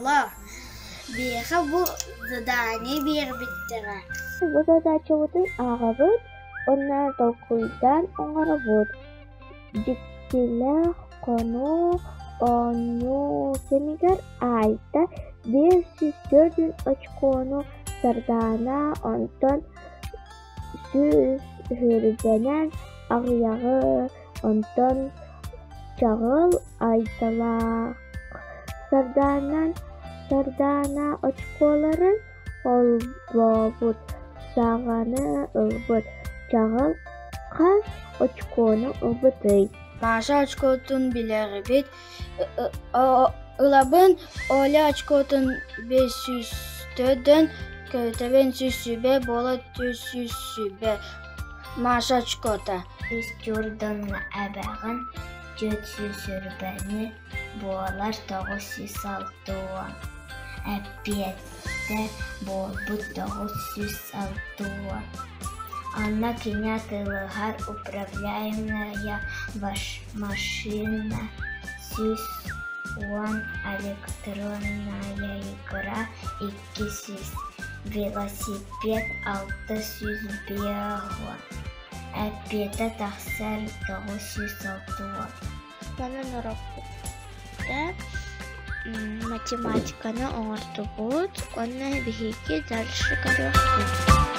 Оҕолоор, биһиэхэ бу задание биэрбиттэрэ. Бу задачабытын ааҕабыт уонна толкуйдаан оҥоробут. Дьиктилээх хонуу оонньуу кэмигэр Айта 504 очкону Сардаана онтон 120 аҕыйаҕы, онтон Чаҕыл Айталаах Сардаана очколарын холбообут, саҕаны ылбыт. Чаҕыл хас очкону ылбытый? Маша очкотун билэрбит, ылабын, Оля очкотун 504-дөн көтөбүн 100 сүбэ буола 400 сүбэ. Маша очкота. Үстүүрдүҥ эбэҕин 420 буолар 960. Эппиэтэ буолбут 960. Онно кини атыылаһар управляемая машина 110 электронная игра 200 велосипед 650 Эппиэтэ тахсар 960. Манан уруокпутта математиканы оҥордубут уонна биһиги дальше көрүөхпүт.